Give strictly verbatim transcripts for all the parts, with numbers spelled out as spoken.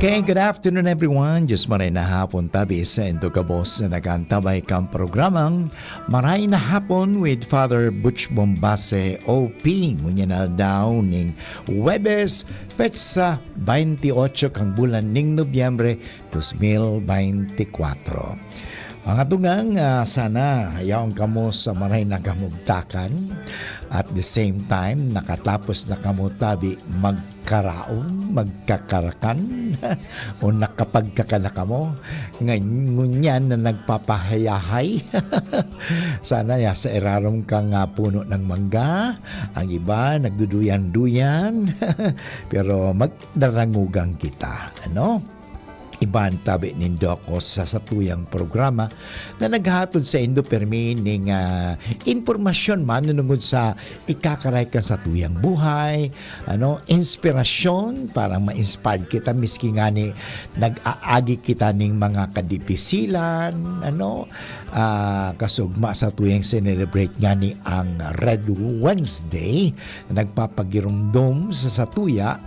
Okay, good afternoon everyone. Diyos maray na hapon tabi sa indo gabos na nag-aantabay kan programang Maray na Hapon with Father Butch Bombase O P. Ngunyan na daw ning Huwebes, petsa twenty-eight kan bulan ning Nobyembre, dos mil beintikwatro. Mga tugang, ah, sana yaon kamo sa maray na kamugtakan. At the same time, nakatapos na kamo tabi magkaraon, magkakarakan, o nakapagkakan na kamo. Ngan-, ngunyan na nagpapahayahay. Sana ya sa irarom kang, ah, puno ng mangga, ang iba nagduduyan-duyan. Pero magdarangugan kita, ano? Iba an tabi nindo ako sa satuyang programa na naghahatod sa indo permi ning, ah, impormasyon manunungod sa ikakaray kan satuyang buhay, ano, inspirasyon para ma-inspire kita miski ngani nag-aagi kita ning mga kadipisilan, ano, ah, kasugma satuyang sinelebrate ngani ang Red Wednesday, nagpapagirumdom sa satuya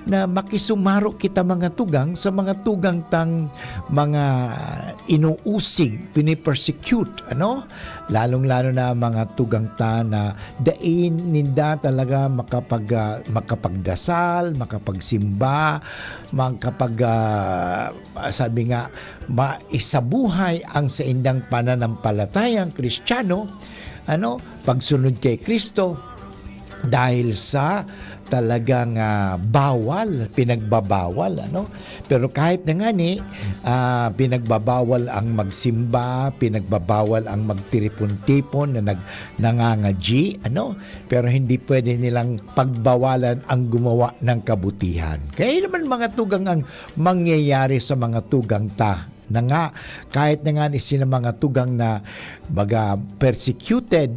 na makisumaro kita mga tugang sa mga tugang tang mga inuusig, pini-persecute, ano? Lalong-lalo na mga tugang ta na dai ninda talaga makapag-, ah, makapagdasal, makapagsimba, makapag-, ah, sabi nga, maisabuhay ang saindang pananampalatayang Kristiyano, ano, pagsunod kay Kristo. Dahil sa talagang, ah, bawal, pinagbabawal, ano? Pero kahit na ngani, ah, pinagbabawal ang magsimba, pinagbabawal ang magtiripon-tipon na nag-, nangangadyi, ano? Pero hindi pwede nilang pagbawalan ang gumawa ng kabutihan. Kaya naman mga tugang ang mangyayari sa mga tugang ta na nga, kahit na nga ni sina mga tugang na baga persecuted,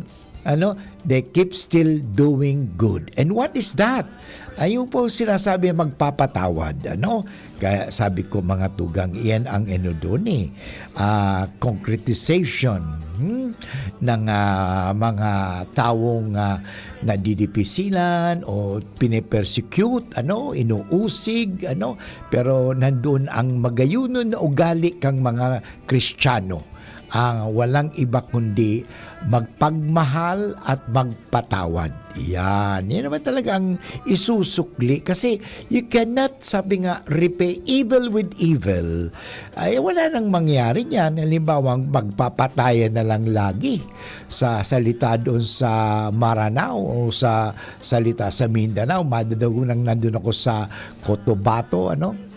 ano, they keep still doing good. And what is that? Ayun po sinasabi magpapatawad, ano? Kaya sabi ko, mga tugang, iyan ang inudon eh. Ah, concretization, hmm, ng, ah, mga taong, ah, nadidipisilan o pine-persecute, ano, inuusig, ano, pero nandun ang magayunon na ugali kang mga Kristiyano, ang walang iba kundi magpagmahal at magpatawad. Yan. Yan naman talaga ang isusukli. Kasi you cannot, sabi nga, repay evil with evil. Ay, wala nang mangyari niyan. Halimbawa, magpapatayan na lang lagi sa salita doon sa Maranao o sa salita sa Mindanao. Madadaw nang nandun ako sa Cotabato, ano?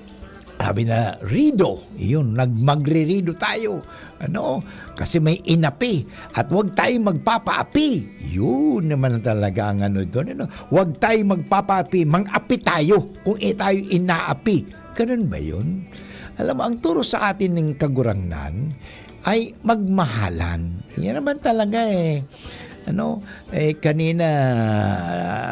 Sabi na, "Rido." Yun, nag-, magrirido tayo. Ano? Kasi may inapi. At huwag tayong magpapaapi. Yun naman talaga ang ano doon, ano? "Huwag tayong magpapaapi. Mang-api tayo kung e tayo inaapi." Ganun ba yun? Alam mo, ang turo sa atin ng Kagurangnan ay magmahalan. Yan naman talaga eh. Ano, eh, kanina,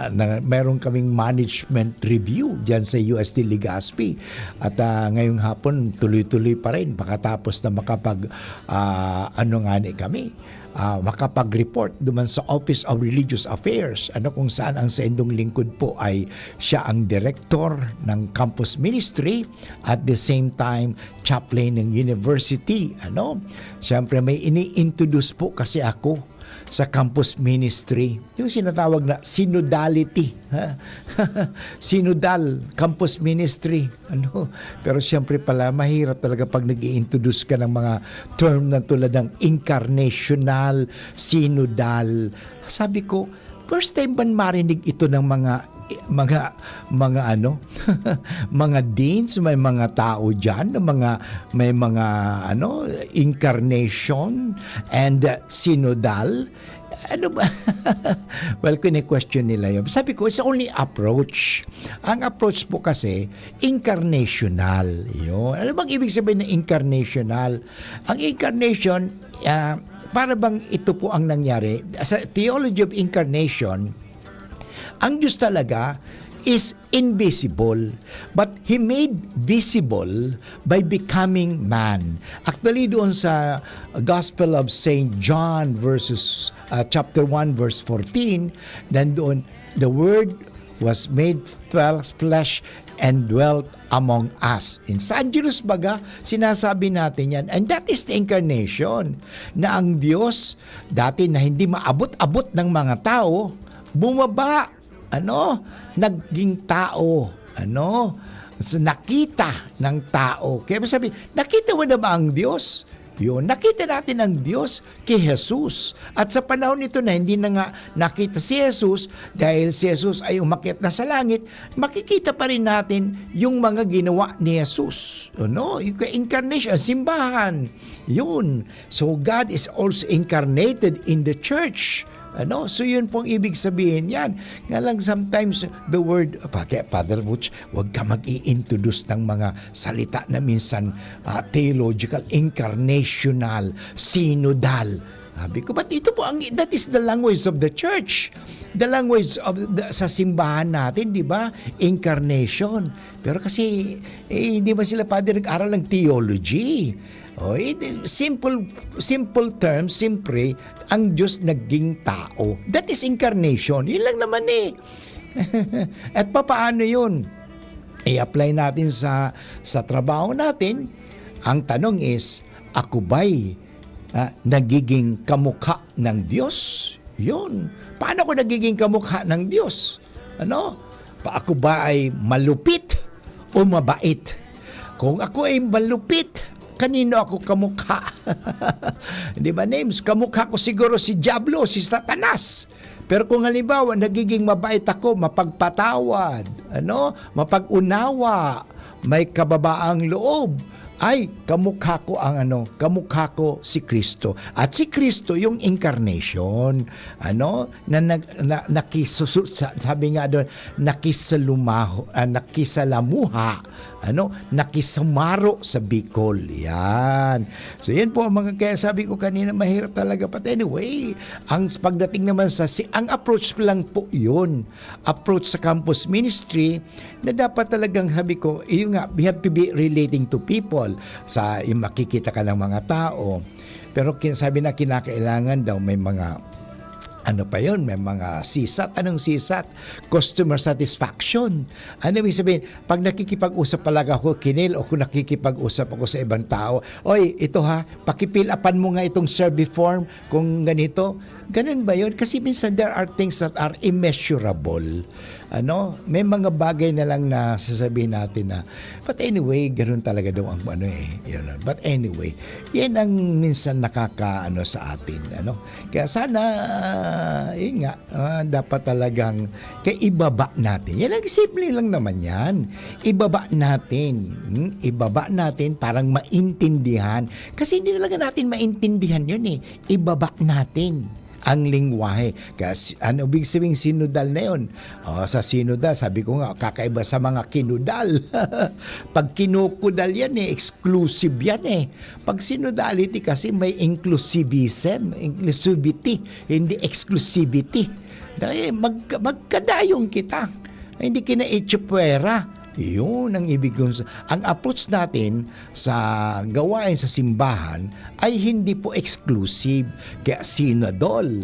na, meron kaming management review diyan sa U S T Legazpi. At, ah, ngayong hapon, tuloy-tuloy pa rin. Pakatapos na makapag, ah, ano nga ni kami, ah, makapag-report duman sa Office of Religious Affairs, ano, kung saan ang saindong lingkod po ay siya ang direktor ng campus ministry, at the same time, chaplain ng university, ano. Siyempre, may ini-introduce po kasi ako sa campus ministry. Yung sinatawag na synodality, ha? Synodal campus ministry, ano? Pero siyempre pala, mahirap talaga pag nag-i-introduce ka ng mga term na tulad ng incarnational, synodal. Sabi ko, first time ban marinig ito ng mga, mga, mga ano, mga deans, may mga tao diyan, na mga, may mga, ano, incarnation and, uh, synodal. Ano ba? Well, kine-question nila yun. Sabi ko, it's only approach. Ang approach po kasi, incarnational. Yun. Ano bang ibig sabihin ng incarnational? Ang incarnation, ah, para bang ito po ang nangyari. Sa theology of incarnation, ang Diyos talaga is invisible, but He made visible by becoming man. Actually, doon sa Gospel of Saint John, verses, ah, chapter one, verse fourteen, nandoon, "The Word was made fel- flesh and dwelt among us. In San Judas baga, sinasabi natin yan. And that is the incarnation, na ang Diyos, dati na hindi maabot-abot ng mga tao, bumaba, ano, naging tao, ano, s- nakita ng tao. Kaya sabi, nakita mo na ba ang Diyos? Yun, nakita natin ang Diyos kay Jesus. At sa panahon nito na hindi na nga nakita si Jesus, dahil si Jesus ay umakyat na sa langit, makikita pa rin natin yung mga ginawa ni Jesus. Ano? Yung incarnation, simbahan. Yun. So, God is also incarnated in the church. Ano? So, yun pong ibig sabihin yan. Nga lang, sometimes, the word, pa, kaya, Father Butch, huwag ka mag-i-introduce ng mga salita na minsan ah, theological, incarnational, synodal. Sabi ko, but ito po, ang, that is the language of the church. The language of the, sa simbahan natin, di ba? Incarnation. Pero kasi, eh, hindi ba sila, Padre, nag-aral ng theology? Oh, it, simple simple terms, siyempre, ang Diyos naging tao. That is incarnation. Yun lang naman eh. At papaano yun? I-apply natin sa sa trabaho natin. Ang tanong is, ako ba'y ah, nagiging kamukha ng Diyos? Yun. Paano ako nagiging kamukha ng Diyos? Ano? Pa ako ba ay malupit o mabait? Kung ako ay malupit, kanino ako kamukha? Di ba, Names? Kamukha ko siguro si Diablo, si Satanas. Pero kung halimbawa, nagiging mabait ako, mapagpatawad, ano, mapag-unawa, may kababaang loob, ay, kamukha ko ang ano, kamukha ko si Kristo. At si Kristo, yung incarnation, ano, na, na, na nakisusu-, sa- sabi nga doon, nakisalumaho, ah, nakisalamuha, ano, nakisamaro sa Bicol. Yan. So, yan po, mga, kaya sabi ko kanina, mahirap talaga. But anyway, ang pagdating naman sa, si, ang approach lang po yun. Approach sa campus ministry, na dapat talagang, sabi ko, yun nga, we have to be relating to people. Sa, yung makikita ka ng mga tao. Pero kin-, sabi na kinakailangan daw may mga, ano pa yon, may mga sisat. Anong sisat? Customer satisfaction. Ano ibig sabihin? Pag nakikipag-usap pala ako, Kinil, o kung nakikipag-usap ako sa ibang tao, "Oy, ito ha, pakipilapan mo nga itong survey form kung ganito." Ganun ba yun? Kasi minsan there are things that are immeasurable. Ano, may mga bagay na lang na sasabihin natin na, but anyway, ganun talaga daw ang ano eh. Yun. But anyway, yan ang minsan nakakaano sa atin. Ano? Kaya sana, yun nga, ah, dapat talagang kaya ibaba natin. Yan ang simple lang naman yan. Ibaba natin. Hmm? Ibaba natin parang maintindihan. Kasi hindi talaga natin maintindihan yun eh. Ibaba natin ang lingwahe. Kasi ano ibig sabihing sinodal na yun? Oh, sa sinodal, sabi ko nga, kakaiba sa mga kinudal. Pag kinukudal yan eh, exclusive yan eh. Pag sinodality kasi may inclusivism, inclusivity, hindi exclusivity. Dahil mag, magkadayong kita. Hindi kinaitsupwera. Yun ang ibig kong sa-, ang approach natin sa gawain sa simbahan ay hindi po exclusive. Kaya sinodal,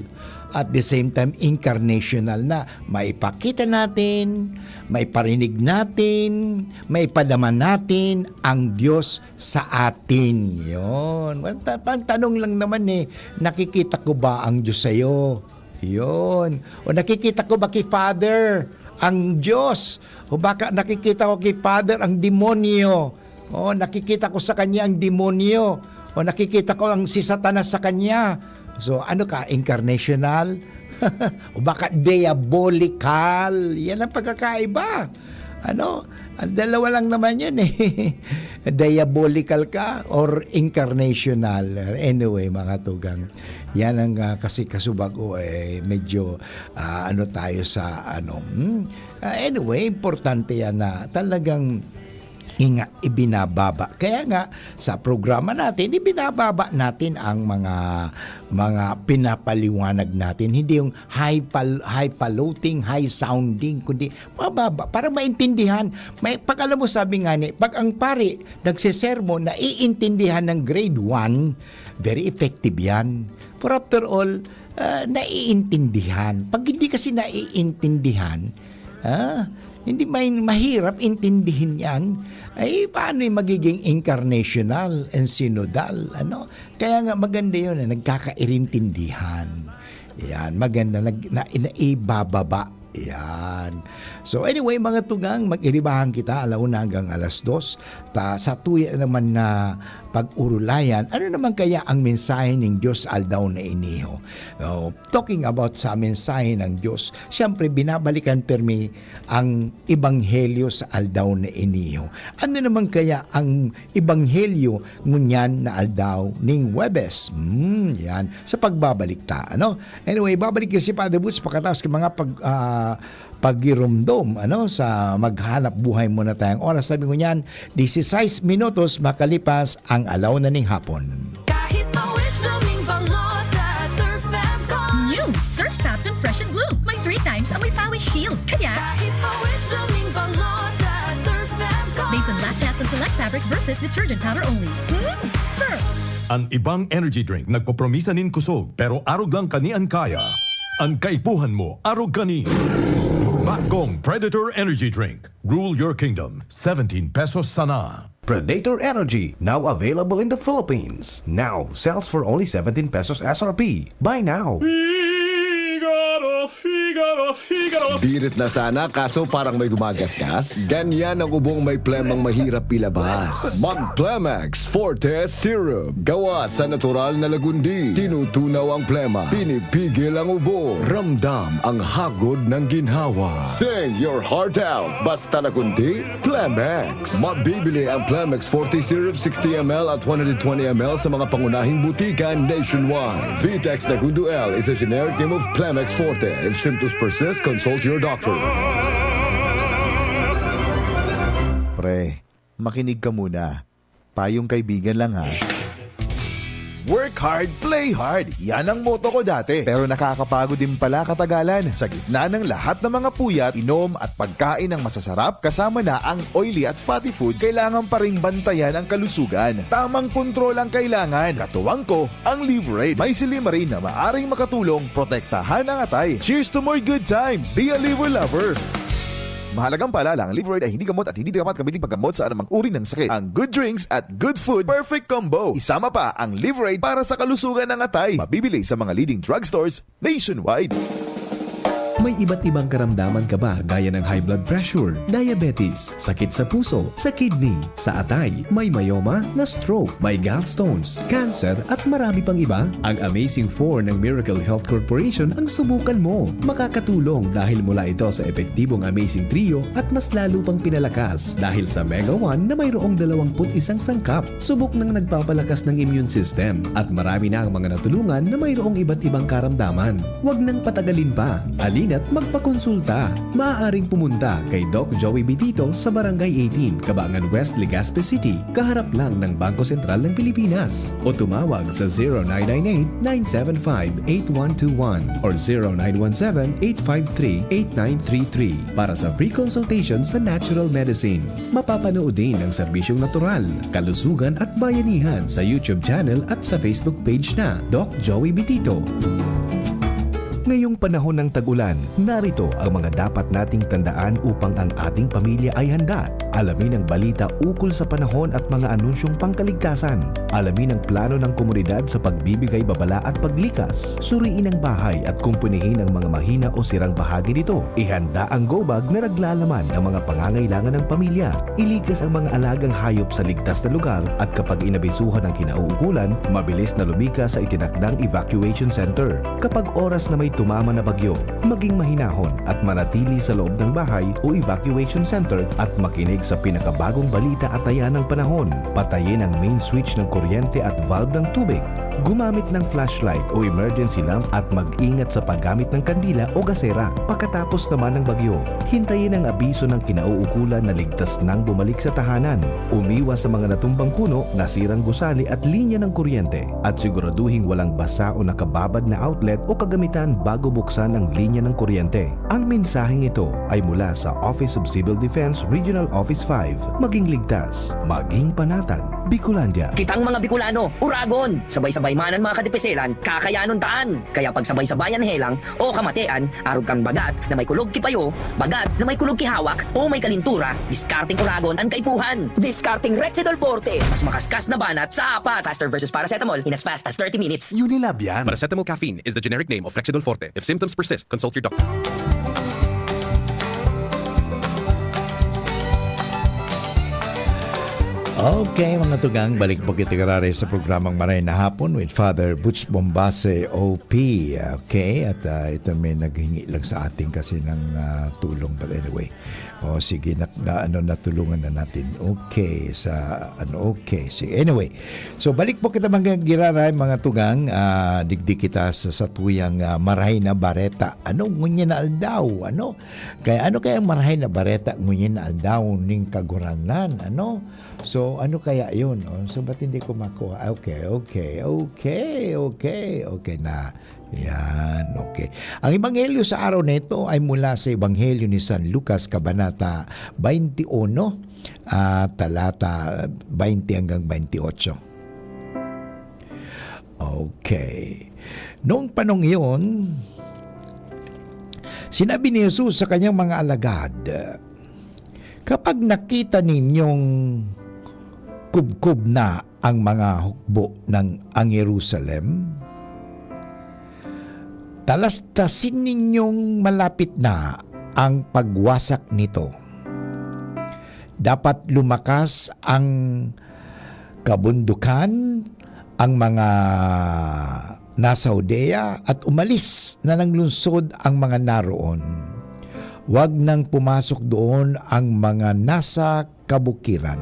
at the same time, incarnational na. Maipakita natin, maiparinig natin, maipadama natin ang Diyos sa atin. Yun. Ang ta-, ang tanong lang naman eh, nakikita ko ba ang Diyos sa'yo? Yun. O nakikita ko ba kay Father ang Diyos? O baka nakikita ko kay Father ang demonyo? O nakikita ko sa kanya ang demonyo? O nakikita ko ang si Satanas sa kanya? So ano ka, incarnational? O baka diabolical? Yan ang pagkakaiba. Ano? Ang dalawa lang naman yun eh. Diabolical ka or incarnational. Anyway, mga tugang, yan ang ah, kasi kasubago eh, medyo ah, ano tayo sa ano. Hmm? Ah, anyway, importante yan na talagang inga, ibinababa. Kaya nga, sa programa natin, ibinababa natin ang mga mga pinapaliwanag natin. Hindi yung high pal-, high faluting, high sounding, kundi mababa para maintindihan. May, pag alam mo, sabi nga ni, pag ang pari nagsesermon, naiintindihan ng grade one, very effective yan. For after all, ah, naiintindihan. Pag hindi kasi naiintindihan, Ah, hindi main-, mahirap intindihin yan. Ay, paano yung magiging incarnational and synodal? Ano? Kaya nga maganda yun, eh, nagkakairintindihan. Yan, maganda, nag-, na, naibababa. Yan. So anyway, mga tugang, mag-iribahan kita, alauna hanggang alas dos. Ta, sa tuya naman na pag-urulayan, ano naman kaya ang mensahe ng Diyos aldaw na iniho? Oh, talking about sa mensahe ng Diyos, siyempre, binabalikan permi ang ebanghelyo sa aldaw na iniho. Ano naman kaya ang ebanghelyo ngunyan na aldaw ning Huwebes? Hmm, yan. Sa pagbabalik ta, ano? Anyway, babalik si Father Boots pakataos ng mga pag, ah, pagirumdom, ano, sa maghanap buhay muna tayong oras. Sabi ko niyan, dieciséis minutos makalipas ang alaw na ning hapon. Kahit pawis blooming bango sa Surf Fab ko. New Surf Fab Fresh and Blue. May three times amoy pawis shield. Kaya kahit pawis blooming bango sa Surf Fab ko. Based on lab test and select fabric versus detergent powder only. Hmm? Surf! An ibang energy drink nagpopromisa nin kusog, pero arog lang kani an kaya. An kaipuhan mo, arog kani. Bagong Predator Energy Drink. Rule your kingdom. Seventeen pesos sana. Predator Energy, now available in the Philippines. Now, sells for only seventeen pesos S R P. Buy now. Figaro, Figaro, Figaro. Birit na sana, kaso parang may gumagasgas. Ganyan ang ubong may plemang mahirap ilabas. Mag Plemex Forte Syrup. Gawa sa natural na lagundi. Tinutunaw ang plema. Pinipigil ang ubo. Ramdam ang hagod ng ginhawa. Sing your heart out. Basta lagundi, Plemex. Mabibili ang Plemex Forte Syrup sixty M L at one hundred twenty M L sa mga pangunahing butika nationwide. Vitex Negundo L is a generic name of Plemex Forte. If symptoms persist, consult your doctor. Pre, makinig ka muna. Payong kaibigan lang, ha. Work hard, play hard. Yan ang motto ko dati. Pero nakakapagod din pala katagalan. Sa gitna ng lahat ng mga puyat, inom at pagkain ng masasarap, kasama na ang oily at fatty foods, kailangan pa ring bantayan ang kalusugan. Tamang kontrol ang kailangan. Katuwang ko, ang Liverade. May silymarin na maaring makatulong protektahan ang atay. Cheers to more good times! Be a Liver Lover! Mahalagang paalala, ang Liverade ay hindi gamot at hindi dapat gamitin paggamot sa anumang uri ng sakit. Ang good drinks at good food, perfect combo. Isama pa ang Liverade para sa kalusugan ng atay. Mabibili sa mga leading drugstores nationwide. May iba't ibang karamdaman ka ba, gaya ng high blood pressure, diabetes, sakit sa puso, sa kidney, sa atay, may myoma, na-stroke, may gallstones, cancer, at marami pang iba? Ang Amazing four ng Miracle Health Corporation ang subukan mo. Makakatulong dahil mula ito sa epektibong Amazing Trio at mas lalo pang pinalakas dahil sa Mega one na mayroong dalawampu't isang sangkap. Subok nang nagpapalakas ng immune system at marami na ang mga natulungan na mayroong iba't ibang karamdaman. Huwag nang patagalin pa. Halina't magpakonsulta. Maaaring pumunta kay Doc Joey Bitito sa Barangay eighteen, Cabangan West, Legazpi City, kaharap lang ng Bangko Sentral ng Pilipinas. O tumawag sa zero nine nine eight, nine seven five, eight one two one or zero nine one seven, eight five three, eight nine three three para sa free consultation sa natural medicine. Mapapanood din ang serbisyong natural, kalusugan at bayanihan sa YouTube channel at sa Facebook page na Doc Joey Bitito. Ngayong panahon ng tag-ulan, narito ang mga dapat nating tandaan upang ang ating pamilya ay handa. Alamin ang balita ukol sa panahon at mga anunsyong pangkaligtasan. Alamin ang plano ng komunidad sa pagbibigay babala at paglikas. Suriin ang bahay at kumpunihin ang mga mahina o sirang bahagi nito. Ihanda ang go bag na naglalaman ng mga pangangailangan ng pamilya. Iligtas ang mga alagang hayop sa ligtas na lugar at kapag inabisuhan ang kinauukulan, mabilis na lumikas sa itinakdang evacuation center. Kapag oras na may tumama na bagyo, maging mahinahon at manatili sa loob ng bahay o evacuation center at makinig sa pinakabagong balita at taya ng panahon. Patayin ang main switch ng kuryente at valve ng tubig. Gumamit ng flashlight o emergency lamp at mag-ingat sa paggamit ng kandila o gasera. Pagkatapos naman ng bagyo, hintayin ang abiso ng kinauukulan na ligtas nang bumalik sa tahanan. Umiwas sa mga natumbang puno, nasirang gusali at linya ng kuryente, at siguraduhing walang basa o nakababad na outlet o kagamitan bago buksan ang linya ng kuryente. Ang mensaheng ito ay mula sa Office of Civil Defense Regional Office five. Maging ligtas, maging panatag. Bicolandia. Kitang mga Bicolano, Uragon! Sabay-sabay man an mga kadipiselan, kakayanon taan! Kaya pagsabay-sabayan helang o kamatean, arog kan bagat na may kulog ki payo, bagat na may kulog ki hawak, o may kalintura, diskarteng Uragon an kaipuhan! Diskarteng Rexidol Forte, mas makaskas na banat sa apat! Faster versus paracetamol in as fast as thirty minutes. Unilab yan. Paracetamol caffeine is the generic name of Rexidol Forte. If symptoms persist, consult your doctor. Okay, mga tugang, balik po kita karare sa programang Maray na Hapon with Father Butch Bombase, O P. Okay, at, ah, ito may naghingi lang sa atin kasi ng, ah, tulong. But anyway, o sige, na, na, ano, natulungan na natin. Okay, sa, ano, okay. Sige, anyway. So, balik po kita mga giraray, mga tugang, ah, digdi kita sa satuyang, ah, Maray na Bareta. Ano, ngunyan na aldaw? Ano? Kaya ano kaya ang Maray na Bareta ngunyan na aldaw ning Kagurangnan? Ano? So, ano kaya yun? Oh, so, ba't hindi ko makuha? Okay, okay, okay, okay, okay na. Yan, okay. Ang ebanghelyo sa araw na ito ay mula sa Ebanghelyo ni San Lucas, Kabanata twenty-one, ah, talata twenty hanggang twenty-eight. Okay. Noong panahong iyon, sinabi ni Jesus sa kanyang mga alagad, "Kapag nakita ninyong kubkob na ang mga hukbo ng ang Jerusalem, talastasin ninyong malapit na ang pagwasak nito. Dapat lumakas ang kabundukan, ang mga nasa Judea, at umalis na ng lungsod ang mga naroon. Huwag nang pumasok doon ang mga nasa kabukiran,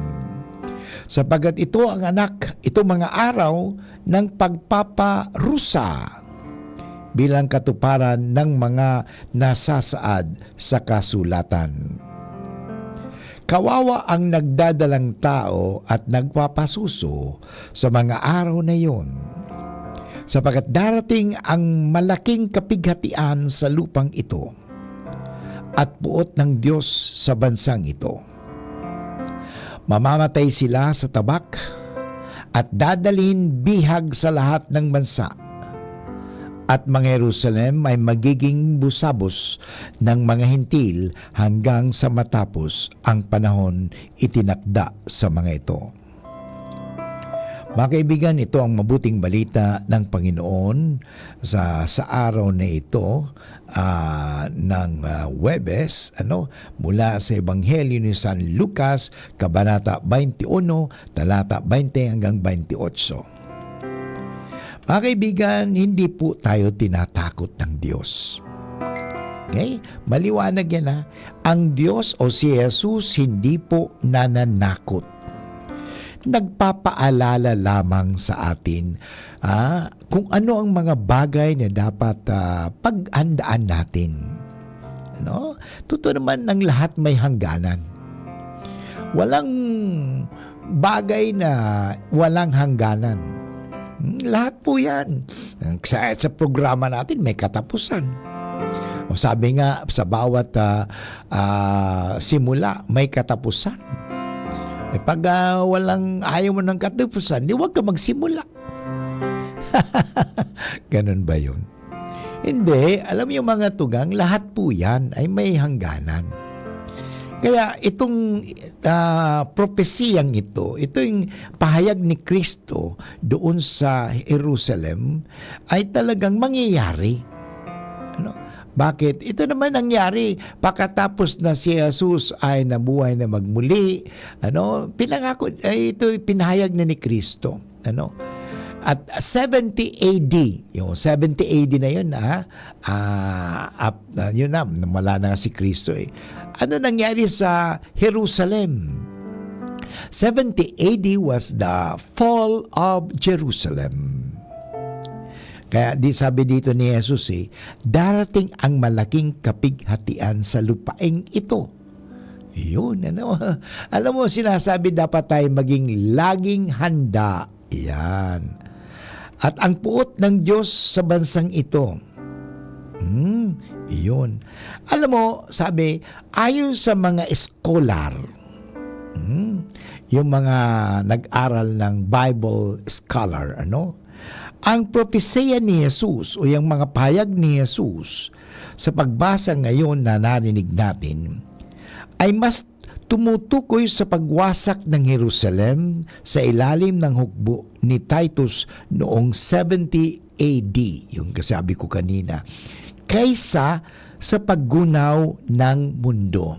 sapagkat ito ang anak, ito mga araw ng pagpaparusa bilang katuparan ng mga nasasaad sa kasulatan. Kawawa ang nagdadalang tao at nagpapasuso sa mga araw na iyon, sapagkat darating ang malaking kapighatian sa lupang ito at puot ng Diyos sa bansang ito. Mamamatay sila sa tabak at dadalhin bihag sa lahat ng bansa. At mga Jerusalem ay magiging busabos ng mga Hentil hanggang sa matapos ang panahon itinakda sa mga ito." Mga kaibigan, ito ang mabuting balita ng Panginoon sa, sa araw na ito, ah, ng, ah, Huwebes, ano, mula sa Ebanghelyo ni San Lucas, Kabanata twenty-one, talata twenty hanggang twenty-eight. Mga kaibigan, hindi po tayo tinatakot ng Diyos. Okay? Maliwanag yan, ha? Ang Diyos o si Jesus hindi po nananakot. Nagpapaalala lamang sa atin, ah, kung ano ang mga bagay na dapat, ah, paghandaan natin. Ano? Totoo naman, ang lahat may hangganan. Walang bagay na walang hangganan. Hmm, lahat po yan. Sa, sa programa natin, may katapusan. O sabi nga, sa bawat, ah, ah, simula, may katapusan. Eh, pag, ah, walang, ayaw mo ng katapusan, di wag ka magsimula. Ganun ba yun? Hindi. Alam mo yung mga tugang, lahat po yan ay may hangganan. Kaya itong, ah, propesiyang ito, itong pahayag ni Kristo doon sa Jerusalem ay talagang mangyayari. Ano? Bakit? Ito naman nangyari pakatapos na si Jesus ay nabuhay na magmuli. Ano? Pinangako, ay ito pinahayag na ni Kristo. Ano? At seventy A D, yung seventy A D na yun, ha? Ah, ap-, ah, yun na, wala na si Kristo eh. Ano nangyari sa Jerusalem? Seventy A D was the fall of Jerusalem. Kaya di sabi dito ni Jesus eh, "Darating ang malaking kapighatian sa lupaing ito." Yun, ano? Alam mo, sinasabi dapat tayo maging laging handa. Yan. At ang puot ng Diyos sa bansang ito. Hmm, yun. Alam mo, sabi, ayon sa mga eskolar, hmm, yung mga nag-aral ng Bible scholar, ano? Ang propesiya ni Jesus o yung mga pahayag ni Jesus sa pagbasa ngayon na narinig natin ay mas tumutukoy sa pagwasak ng Jerusalem sa ilalim ng hukbo ni Titus noong seventy A D, yung kasabi ko kanina, kaysa sa paggunaw ng mundo.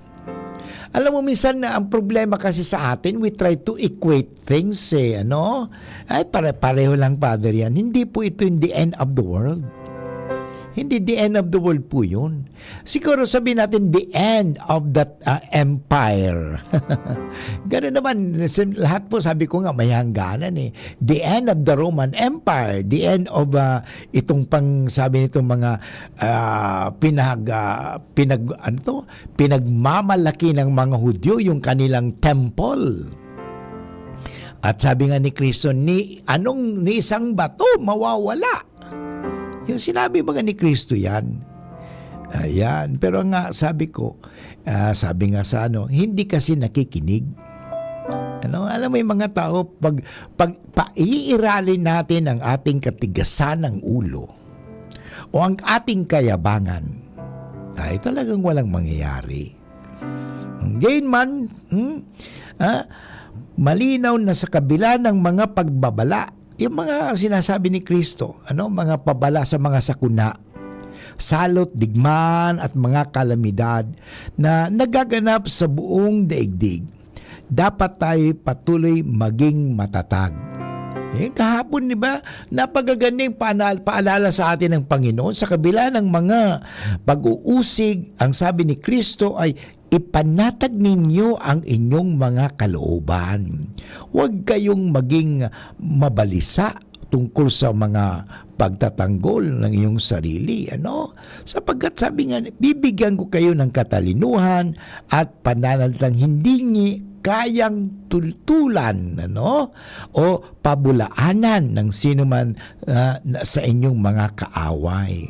Alam mo, minsan na ang problema kasi sa atin, we try to equate things, eh, ano? Ay, pare-pareho lang, Father, yan. Hindi po ito yung the end of the world. Hindi the end of the world po yun. Siguro sabihin natin, the end of that, ah, empire. Ganun naman, sim-, lahat po, sabi ko nga, may hangganan eh. The end of the Roman Empire, the end of, ah, itong pang, sabi nitong mga, ah, pinag-, ah, pinag-, ano to? Pinagmamalaki ng mga Hudyo yung kanilang temple. At sabi nga ni Kristo, "Ni, anong, ni isang bato mawawala?" Yung sinabi baga ni Kristo yan. Ayan. Pero nga, sabi ko, ah, sabi nga sa ano, hindi kasi nakikinig. Ano, alam mo yung mga tao, pag, pag paiiralin natin ang ating katigasan ng ulo o ang ating kayabangan, ay talagang walang mangyayari. Gayon man, hmm, ah, malinaw na sa kabila ng mga pagbabala, yung mga sinasabi ni Kristo, ano, mga pabala sa mga sakuna, salot, digmaan, at mga kalamidad na nagaganap sa buong daigdig, dapat tayo patuloy maging matatag. Eh, kahapon, di ba, napakaganda yung paanal-, paalala sa atin ng Panginoon. Sa kabila ng mga pag-uusig, ang sabi ni Kristo ay, "Ipanatag ninyo ang inyong mga kalooban. Huwag kayong maging mabalisa tungkol sa mga pagtatanggol ng iyong sarili." Ano? Sapagkat sabi nga, "Bibigyan ko kayo ng katalinuhan at pananalitang hindi ngi-, kayang tultulan, ano? O pabulaanan ng sino man, ah, na, sa inyong mga kaaway."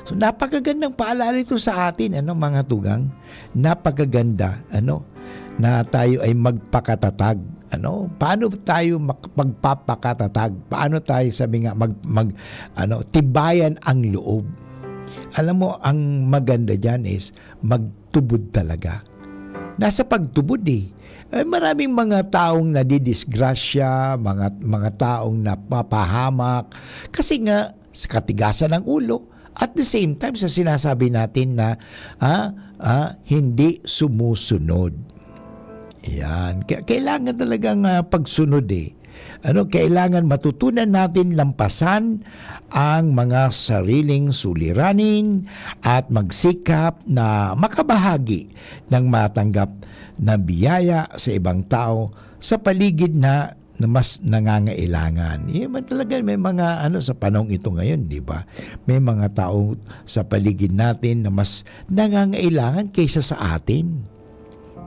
So, napakagandang paalala ito sa atin, ano, mga tugang? Napakaganda, ano, na tayo ay magpakatatag, ano? Paano tayo mak-, magpapakatatag? Paano tayo, sabi nga, mag-, mag-, ano, tibayan ang loob? Alam mo, ang maganda diyan is magtubod talaga. Nasa pagtubod, eh. Eh, maraming mga taong nadidisgrasya, mga, mga taong napapahamak. Kasi nga, sa katigasan ng ulo, at the same time, sa sinasabi natin na, ah, ah, hindi sumusunod. Yan. Kaya kailangan talagang, ah, pagsunod, eh. Ano, kailangan matutunan natin lampasan ang mga sariling suliranin at magsikap na makabahagi ng matanggap na biyaya sa ibang tao sa paligid na, na mas nangangailangan. Yun man talaga, may mga ano sa panahong ito ngayon, di ba? May mga tao sa paligid natin na mas nangangailangan kaysa sa atin.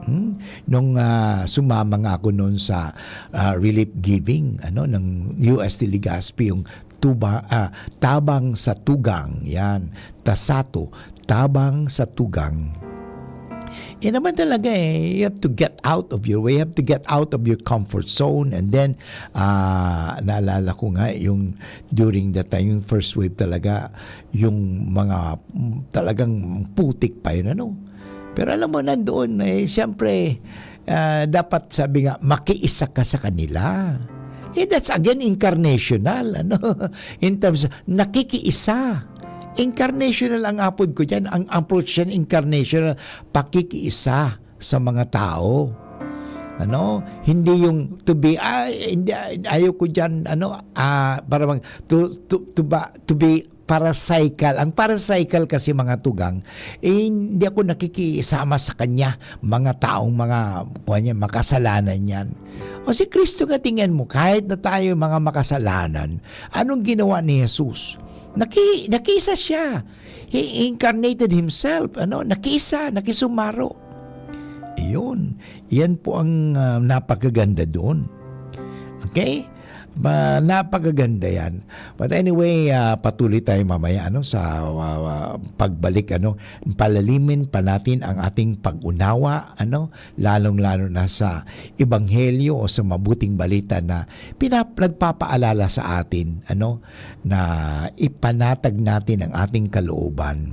Hmm? Nung, ah, sumama nga ako noon sa, ah, relief giving, ano, ng U S T Legazpi, yung tuba-, ah, tabang sa tugang, yan, TASATU, tabang sa tugang. Yan naman talaga eh, you have to get out of your way, you have to get out of your comfort zone, and then, ah, naalala ko nga yung during that time, yung first wave talaga, yung mga, mm, talagang putik pa yun, ano? Pero alam mo, nandoon, eh, siyempre, ah, dapat sabi nga, makiisa ka sa kanila. Eh, that's again incarnational, ano? In terms, nakikiisa. Incarnational ang apod ko dyan. Ang approach dyan, incarnational, pakikiisa sa mga tao. Ano? Hindi yung to be, "Ay, hindi, ay, ayaw ko dyan," ano, ah, para bang, to, to, to ba, to be pharisaical. Ang pharisaical kasi, mga tugang, eh, hindi ako nakikisama sa kanya, mga taong mga, kuwan niya, makasalanan yan. O si Kristo nga, tingnan mo, kahit na tayo mga makasalanan, anong ginawa ni Jesus? Naki-, nakiisa siya. He incarnated himself, ano? Nakiisa, nakisumaro. Iyon. Yan po ang, ah, napakaganda doon. Okay? Ma-, napakaganda yan. But anyway, ah, patuloy tayo mamaya, ano, sa, ah, ah, pagbalik, ano, palalimin pa natin ang ating pag-unawa, ano, lalong-lalo na sa ebanghelyo o sa mabuting balita na pinap-, nagpapaalala sa atin, ano, na ipanatag natin ang ating kalooban.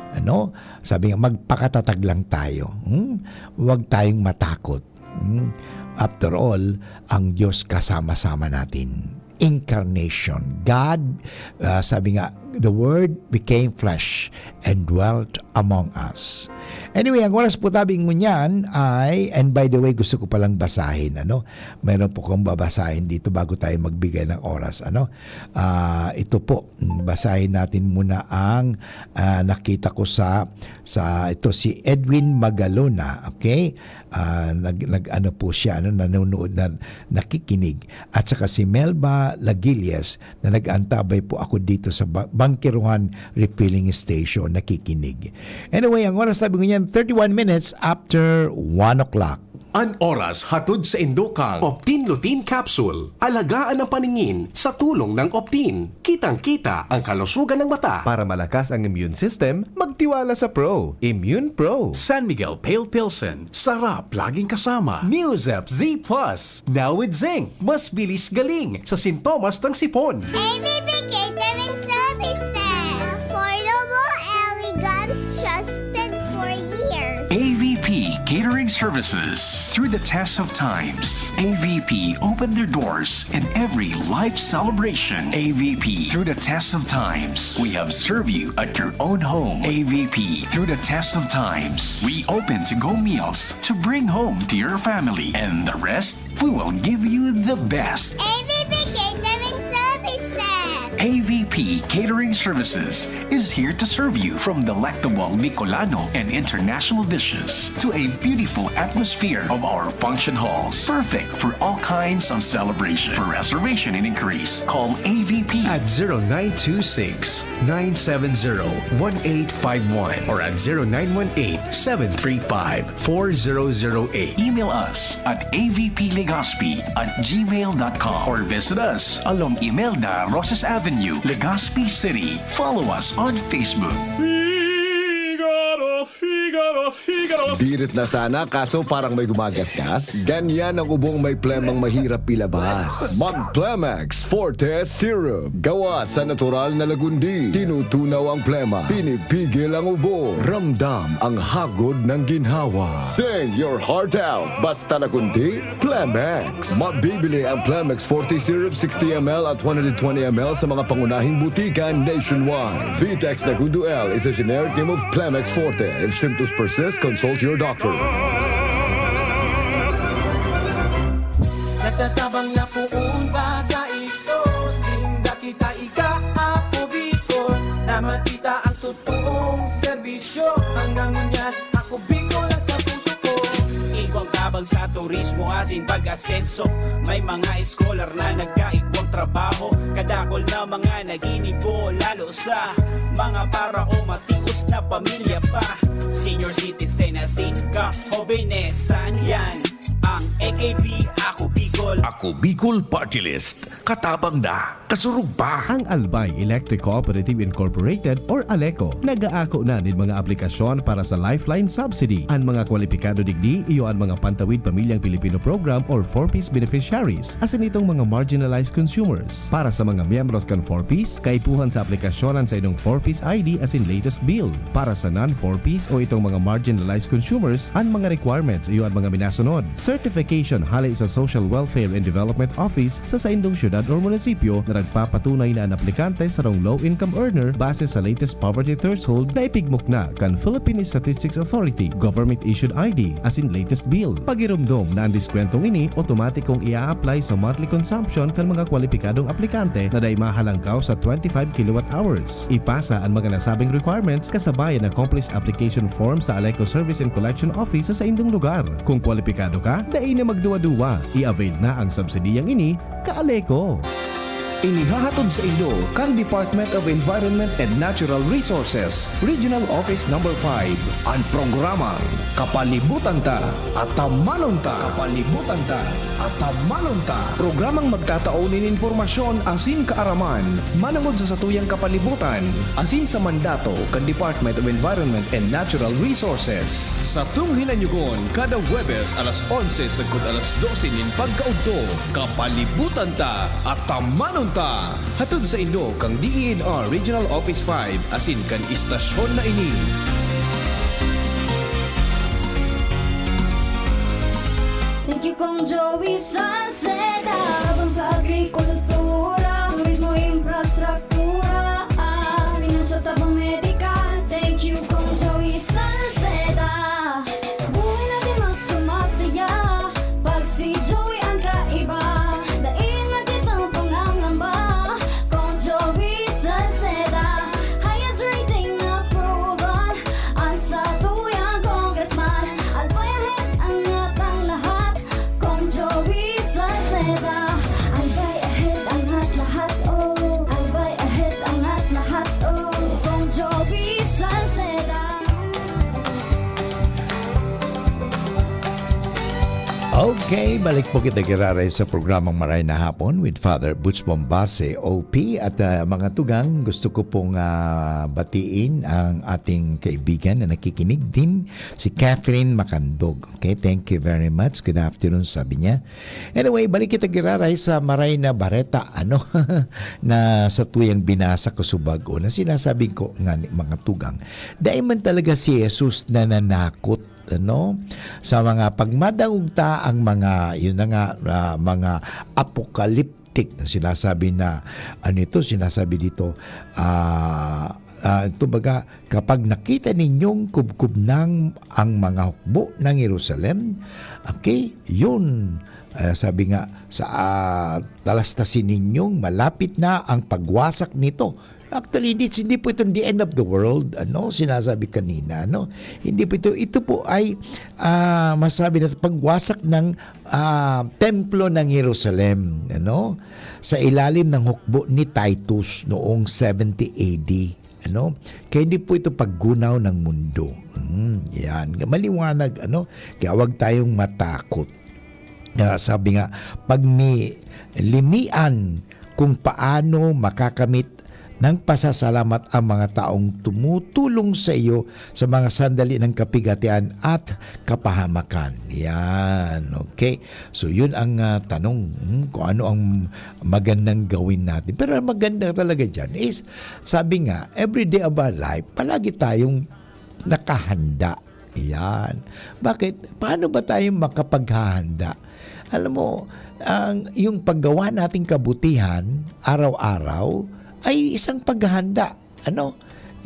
Ano? Sabi nga, "Magpakatatag lang tayo. Hmm? Huwag tayong matakot." Hmm? After all, ang Diyos kasama-sama natin. Incarnation. God, ah, sabi nga, "The Word became flesh and dwelt among us." Anyway, ang oras po tabi ngunyan ay, and by the way, gusto ko palang basahin, ano? Meron po kong babasahin dito bago tayo magbigay ng oras, ano? Ah, ito po, mm, basahin natin muna ang, ah, nakita ko sa, sa, ito si Edwin Magalona, okay? Ah, nag-, nag-ano po siya, ano, nanonood na, nakikinig. At saka si Melba Lagillas na nag-aantabay po ako dito sa Ba-, Bangkeruhan Refilling Station, nakikinig. Anyway, ang oras tabi ngunyan, thirty-one minutes after one o'clock. An oras hatod sa indokang Optin Lutein Capsule. Alagaan ang paningin sa tulong ng Optin. Kitang-kita ang kalusugan ng mata. Para malakas ang immune system, magtiwala sa Pro. Immune Pro. San Miguel Pale Pilsen. Sarap laging kasama. Neozep Z Plus. Now with zinc. Mas bilis galing sa sintomas ng sipon. A V P Catering Services. Affordable, elegant, trusted for years. A V P Catering Services. Through the test of times, A V P opened their doors in every life celebration. A V P, through the test of times, we have served you at your own home. A V P, through the test of times, we open to-go meals to bring home to your family. And the rest, we will give you the best. A V P Catering Services. A V P Catering Services is here to serve you, from delectable Bicolano and international dishes to a beautiful atmosphere of our function halls, perfect for all kinds of celebration. For reservation and inquiries, call A V P at zero nine two six, nine seven zero, one eight five one or at zero nine one eight, seven three five, four zero zero eight. Email us at A V P Legazpi at gmail dot com or visit us along Imelda Rosas Avenue, Legazpi City. Follow us on Facebook. Figaro, Figaro, Figaro. Birit na sana, kaso parang may gumagasgas. Ganyan ang ubong may plemang mahirap ilabas. Mag Plemex Forte Syrup. Gawa sa natural na lagundi. Tinutunaw ang plema. Pinipigil ang ubo. Ramdam ang hagod ng ginhawa. Sing your heart out. Basta lagundi, Plemex. Mabibili ang Plemex Forte Syrup sixty M L at one hundred twenty M L sa mga pangunahing butika nationwide. Vitex Nagundo L is a generic name of Plemex Forte. If symptoms persist, consult your doctor. Nagtatabang na poon baga ito, sinda kita ika, Apo Bicol, na matita ang totoong serbisyo. Hanggang ngunyan, Ako Bicol ang sa puso ko. Igwang tabang sa turismo asin pag-asenso. May mga scholar na nagkaigwang trabaho. Kadakol na mga naginibo, lalo sa mga para o matios na pamilya pa. Senior citizen asin kahobenesan, yan ang A K P, Ako Bicol. Ako Bicol Party List. Katabang na, kasurog pa. Ang Albay Electric Cooperative Incorporated or ALECO nag-aako na nin mga aplikasyon para sa Lifeline Subsidy. An mga kwalipikado digdi iyo an mga Pantawid Pamilyang Pilipino Program or four Ps beneficiaries, asin itong mga marginalized consumers. Para sa mga miyembros kan four Ps, kaipuhan sa aplikasyon an saindong four Ps I D asin latest bill. Para sa non-four Ps o itong mga marginalized consumers, an mga requirements iyo an mga minasunod. Certification hale sa Social Welfare and Development Office sa saindong syudad or munisipyo na nagpapatunay na an aplikante sarong low-income earner base sa latest poverty threshold na ipigmukna kan Philippine Statistics Authority, government-issued I D, asin latest bill. Pagiromdom na an diskwentong ini otomatikong ia-apply sa monthly consumption kan mga kwalipikadong aplikante na dai mahalangkaw sa twenty-five kilowatt hours. Ipasa an mga nasabing requirements kasabay an accomplished application form sa ALECO Service and Collection Office sa saindong lugar. Kung kwalipikado ka, dai na magduwa-duwa. I-avail na ang subsidiyang ini, ka-ALECO. Inihahatod sa inyo kan Department of Environment and Natural Resources, Regional Office Number five, an programang Kapalibutan Ta, Atamanon Ta. Kapalibutan Ta, Atamanon Ta. Programang magtatao nin impormasyon asin kaaraman manongod sa satuyang kapalibutan asin sa mandato kan Department of Environment and Natural Resources. Satong hinanyugon kada Huwebes alas onse sagkod alas dose nin pagkaudto. Kapalibutan Ta, Atamanon Ta. Hatod sa inyo kan D E N R Regional Office five asin kan istasyon na ini. Thank you, Kong Joey Salceda. Tabang sa agrikultura, turismo, infrastruktura, ah, pinansyal, tabang medikal. Thank you, Kong Joey Salceda. Buhay natin mas sumasaya pag si Joey ang kaiba. Dai na kitang pangangamba, Kong Joey Salceda. Highest rating na proven ang satuyang congressman. Albay ahead, angat ang lahat, Kong Joey Salceda. Albay ahead, angat lahat, oh. Albay ahead, angat lahat, oh. Kong Joey Salceda. Okay, balik po kita giraray sa programang Maray na Hapon with Father Butch Bombase, O P. At, ah, mga tugang, gusto ko pong, ah, batiin ang ating kaibigan na nakikinig din, si Catherine Macandog. Okay, thank you very much. Good afternoon, sabi niya. Anyway, balik kita giraray sa Maray na Bareta, ano, na satuyang binasa ko subag-o, na sinasabi ko nga ni mga tugang, dai man talaga si Jesus nananakot, ano, sa mga pagmadangog ta ang mga, yun na nga, ah, mga apocalyptic na sinasabi na, ano ito, sinasabi dito, ah, ah, ito baga, "Kapag nakita ninyong kubkob nang ang mga hukbo ng Jerusalem, okay, yun." Ah, sabi nga, sa, ah, "Talastasin ninyong malapit na ang pagwasak nito." Actually, hindi, hindi po itong the end of the world, ano, sinasabi kanina, ano. Hindi po ito, ito po ay, ah, masabi na pagwasak ng, ah, templo ng Jerusalem, ano, sa ilalim ng hukbo ni Titus noong seventy A D, ano. Kaya hindi po ito paggunaw ng mundo. Hmm, yan. Maliwanag, ano, kaya huwag tayong matakot. Ah, sabi nga, pag may limian kung paano makakamit ng pasasalamat ang mga taong tumutulong sa iyo sa mga sandali ng kapighatian at kapahamakan. Yan. Okay. So, yun ang, ah, tanong, hmm, kung ano ang magandang gawin natin. Pero ang maganda talaga dyan is, sabi nga, every day of our life, palagi tayong nakahanda. Yan. Bakit? Paano ba tayo makapaghahanda? Alam mo, ang, yung paggawa nating kabutihan, araw-araw, ay isang paghahanda. Ano?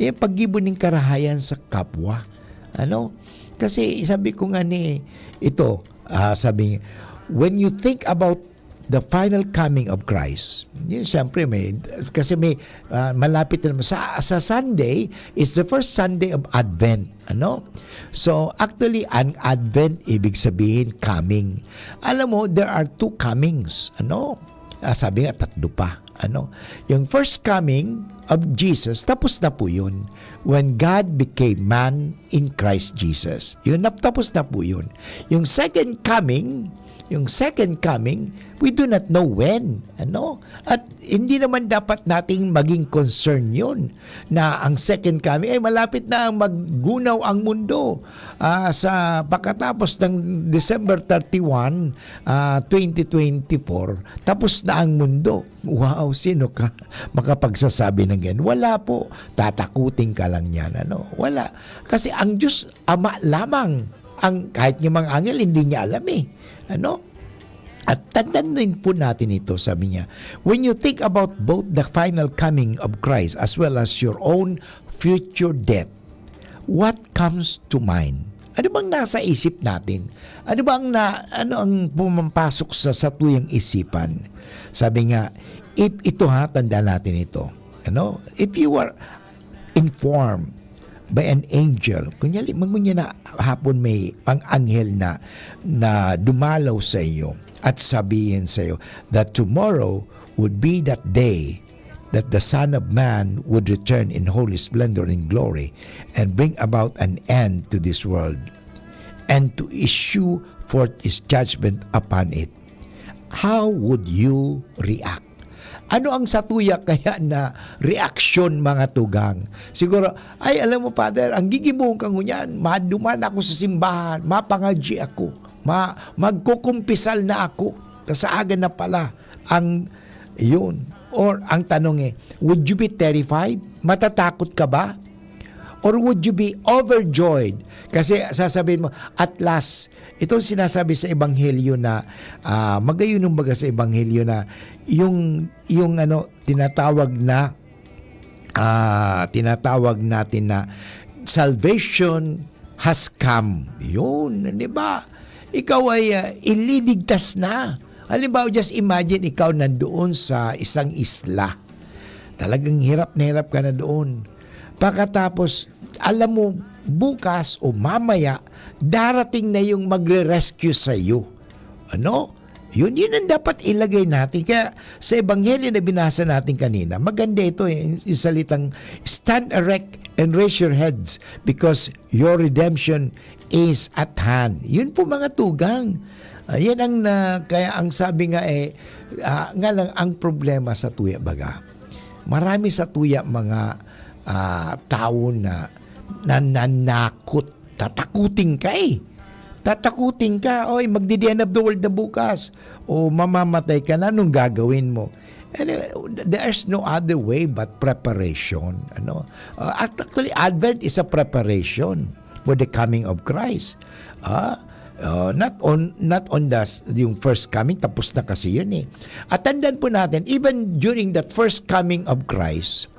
Yung paggibo ning karahayan sa kapwa. Ano? Kasi sabi ko nga ni, ito, ah, sabi, when you think about the final coming of Christ, yun, siyempre, may, kasi may, ah, malapit na naman. Sa, sa Sunday is the first Sunday of Advent. Ano? So, actually, ang Advent, ibig sabihin, coming. Alam mo, there are two comings. Ano? Ah, sabi nga, tatlo pa. Ano? Yung first coming of Jesus, tapos na po yun. When God became man in Christ Jesus. Yun, nap-, tapos na po yun. Yung second coming, yung second coming, we do not know when. Ano? At hindi naman dapat nating maging concern yun, na ang second coming, ay, malapit na ang maggunaw ang mundo. Ah, sa pagkatapos ng December thirty-one, ah, twenty twenty-four, tapos na ang mundo. Wow, sino ka makapagsasabi ng ganyan? Wala po. Tatakutin ka lang yan, ano? Wala. Kasi ang Diyos Ama lamang, ang, kahit yung mga anghel, hindi niya alam eh. Ano? At tandaan rin po natin ito, sabi niya, "When you think about both the final coming of Christ as well as your own future death, what comes to mind?" Ano bang nasa isip natin? Ano bang na, ano ang pumapasok sa satuyang isipan? Sabi nga, if, ito ha, tandaan natin ito. Ano? If you are informed by an angel, kunyari, mangunya na hapon may ang anghel na, na dumalaw sa iyo at sabihin sa iyo that tomorrow would be that day that the Son of Man would return in holy splendor and glory and bring about an end to this world and to issue forth his judgment upon it. How would you react? Ano ang satuya kaya na reaksyon, mga tugang? Siguro, "Ay, alam mo, Father, ang gigibohon ko ngunyan, maduman ako sa simbahan, mapangadyi ako, ma-, magkukumpisal na ako, kasaagan na pala ang," yun. Or ang tanong eh, would you be terrified? Matatakot ka ba? Or would you be overjoyed? Kasi sasabihin mo, "At last," itong sinasabi sa Ebanghelyo na, ah, magayon yung baga sa Ebanghelyo na yung, yung ano, tinatawag na, ah, tinatawag natin na salvation has come. Yun, di ba? Ikaw ay, ah, ililigtas na. Halimbawa, just imagine ikaw nandoon sa isang isla. Talagang hirap na hirap ka na doon. Pagkatapos, alam mo, bukas o mamaya, darating na yung magre-rescue sa iyo. Ano? Yun, yun ang dapat ilagay natin. Kaya sa Ebanghelyo na binasa natin kanina, maganda ito eh, yung salitang, "Stand erect and raise your heads because your redemption is at hand." Yun po, mga tugang. Ah, yan ang na, kaya ang sabi nga eh, ah, nga lang ang problema sa tuya baga. Marami sa tuya mga, ah, tao na nananakot. Tatakutin ka eh. Tatakutin ka, "Oy, magdi-the end of the world na bukas. O mamamatay ka na, anong gagawin mo?" And, uh, there's no other way but preparation, ano? Uh, at actually, Advent is a preparation for the coming of Christ. Ah, uh, not on, not on the s-, yung first coming, tapos na kasi yun eh. At tandaan po natin, even during that first coming of Christ,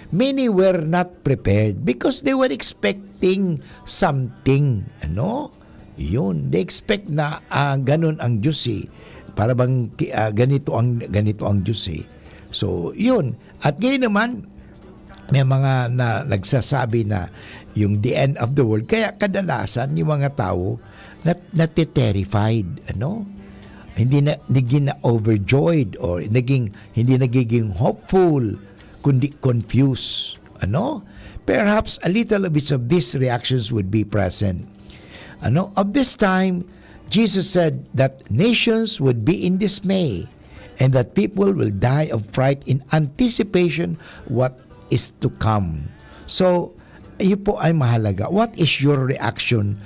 many were not prepared because they were expecting something, ano? Yun, they expect na, ah, ganun ang Diyos eh. Para bang ki-, ah, ganito ang, ganito ang Diyos eh. So, yun. At ngayon naman, may mga na, nagsasabi na yung the end of the world. Kaya kadalasan yung mga tao nat-, nate-terrified, ano? Hindi na, naging na overjoyed or naging, hindi nagiging hopeful, kundi confused, ano? Perhaps a little bit of these reactions would be present. Ano? Of this time, Jesus said that nations would be in dismay and that people will die of fright in anticipation what is to come. So, iyo po ay mahalaga. What is your reaction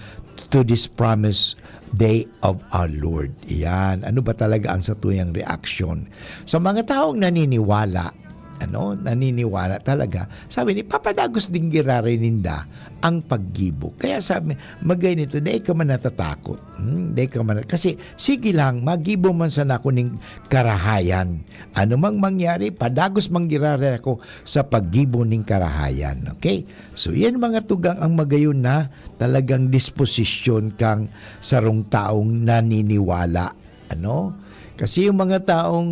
to this promise day of our Lord? Yan. Ano ba talaga ang satuyang reaksyon? Sa mga taong naniniwala, ano, naniniwala talaga, sabi ni, "Papadagos din giraray ninda ang paggibo." Kaya sabi, magay nito, "Dai ka man natatakot." Hmm, dai ka man, kasi, "Sige lang, magibo man sana ako ning karahayan. Ano mang mangyari, padagos man giraray ako sa paggibo ning karahayan." Okay? So, yan mga tugang ang magayon na talagang disposisyon kang sarong taong naniniwala. Ano? Kasi yung mga taong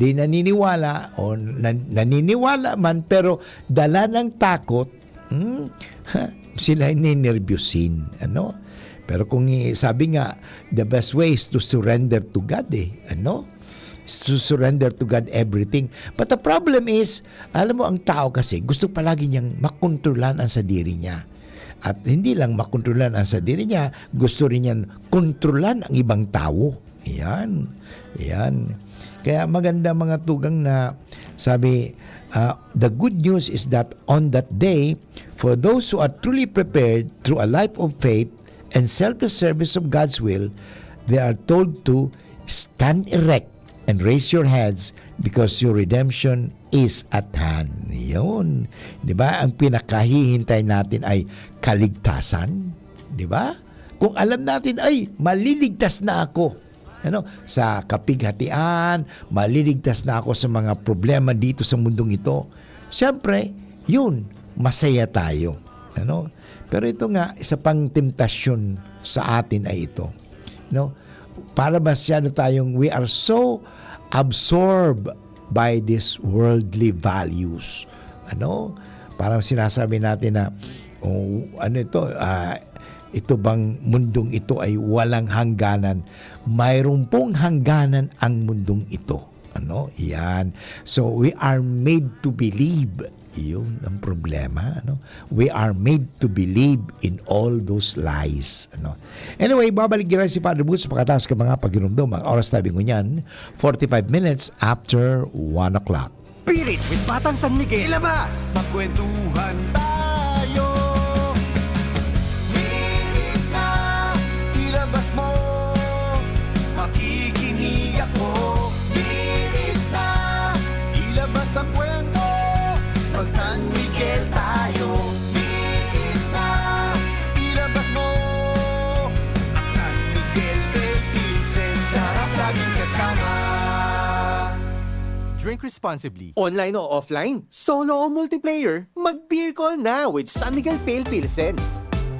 di naniniwala o nan-, naniniwala man pero dala ng takot, hmm, sila ay ninerbyusin. Ano? Pero kung i-, sabi nga, the best way is to surrender to God eh. Ano? To surrender to God everything. But the problem is, alam mo, ang tao kasi gusto palagi niyang makontrolan ang sadiri niya. At hindi lang makontrolan ang sadiri niya, gusto rin niyang kontrolan ang ibang tao. Yan. Yan. Kaya maganda, mga tugang, na sabi, ah, "The good news is that on that day, for those who are truly prepared through a life of faith and selfless service of God's will, they are told to stand erect and raise your heads because your redemption is at hand." Yun. Di ba? Ang pinakahihintay natin ay kaligtasan. Di ba? Kung alam natin, "Ay, maliligtas na ako." Ano? Sa kapighatian, maliligtas na ako sa mga problema dito sa mundong ito. Siyempre, yun, masaya tayo. Ano? Pero ito nga, isa pang temptasyon sa atin ay ito. No? Para masyado tayong, we are so absorbed by these worldly values. Ano? Parang sinasabi natin na, "Oh, ano ito? Ah, ito bang mundong ito ay walang hangganan?" Mayroon pong hangganan ang mundong ito. Ano? Yan. So, we are made to believe. Yun ang problema, ano? We are made to believe in all those lies, ano? Anyway, babalik din si Father Boots sa pagkatapos ng mga paghinumdom. Ang oras tabi ngunyan, forty-five minutes after one o'clock. Spirit with Batang San Miguel. Ilabas! Magkwentuhan tayo. Spirit na, ilabas mo. Makikinig ako. Spirit na, ilabas ang kwento. Mag San Miguel tayo. Spirit na, ilabas mo. San Miguel Pilsen, sarap laging kasama. Drink responsibly. Online o offline, solo o multiplayer, mag-beer call na with San Miguel Pale Pilsen.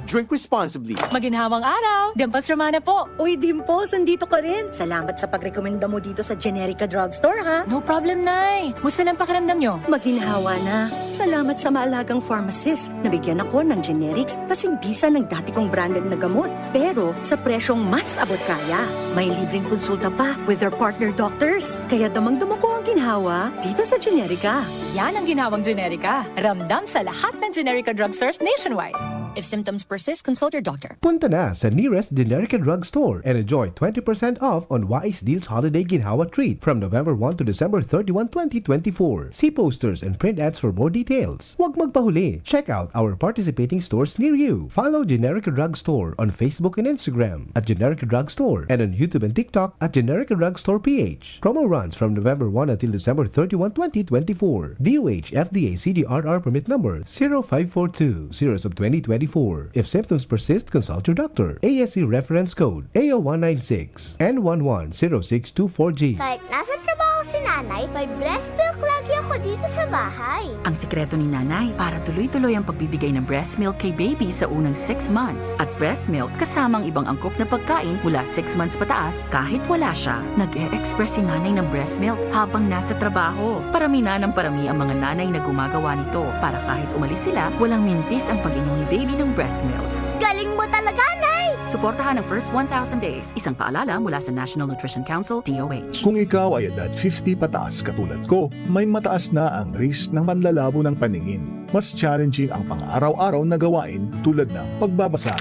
Drink responsibly. Maginhawang araw! Dimples Romana po! Uy, Dimples, andito ka rin! Salamat sa pagrekomenda mo dito sa Generica Drugstore, ha? No problem, Nay! Musta lang pakiramdam nyo? Maginhawa na. Salamat sa maalagang pharmacist. Nabigyan ako ng generics kasing bisa ng dati kong branded na gamot. Pero sa presyong mas abot kaya. May libreng konsulta pa with their partner doctors. Kaya damang-dama ko ang ginhawa dito sa Generica. Yan ang ginhawang Generica. Ramdam sa lahat ng Generica drugstores nationwide. If symptoms persist, consult your doctor. Punta na sa nearest Generica Drugstore and enjoy twenty percent off on Wise Deals Holiday Ginhawa Treat from November one to December thirty-one, twenty twenty-four. See posters and print ads for more details. Huwag magpahuli. Check out our participating stores near you. Follow Generica Drugstore on Facebook and Instagram at Generica Drugstore and on YouTube and TikTok at Generica Drugstore P H. Promo runs from November one until December thirty-one, twenty twenty-four. D O H F D A C D R R permit number zero five four two, series of twenty twenty-four. If symptoms persist, consult your doctor. A S C reference code A O one nine six N one one zero six two four G. Kahit nasa trabaho si nanay, may breast milk lagi ako dito sa bahay. Ang sikreto ni nanay para tuloy-tuloy ang pagbibigay ng breast milk kay baby sa unang six months at breast milk kasamang ibang angkop na pagkain mula six months pataas kahit wala siya. Nag-e-express si nanay ng breast milk habang nasa trabaho. Parami na ng parami ang mga nanay na gumagawa nito para kahit umalis sila, walang mintis ang pag-inom ni baby ng breast milk. Galing mo talaga, Nay! Suportahan ang first one thousand days. Isang paalala mula sa National Nutrition Council, D O H. Kung ikaw ay edad fifty pataas katulad ko, may mataas na ang risk ng panlalabo ng paningin. Mas challenging ang pang-araw-araw na gawain tulad ng pagbabasa,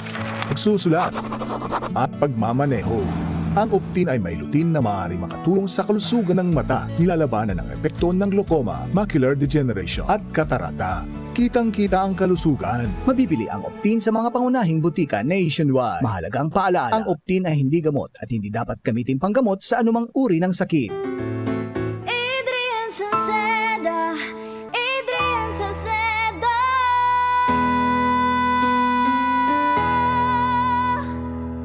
pagsusulat, at pagmamaneho. Ang Optin ay may lutein na maaaring makatulong sa kalusugan ng mata, nilalabanan ang epekto ng glaucoma, macular degeneration, at katarata. Kitang-kita ang kalusugan. Mabibili ang Optin sa mga pangunahing butika nationwide. Mahalagang paalala, ang Optin ay hindi gamot at hindi dapat gamitin panggamot sa anumang uri ng sakit. Adrian Salceda, Adrian Salceda.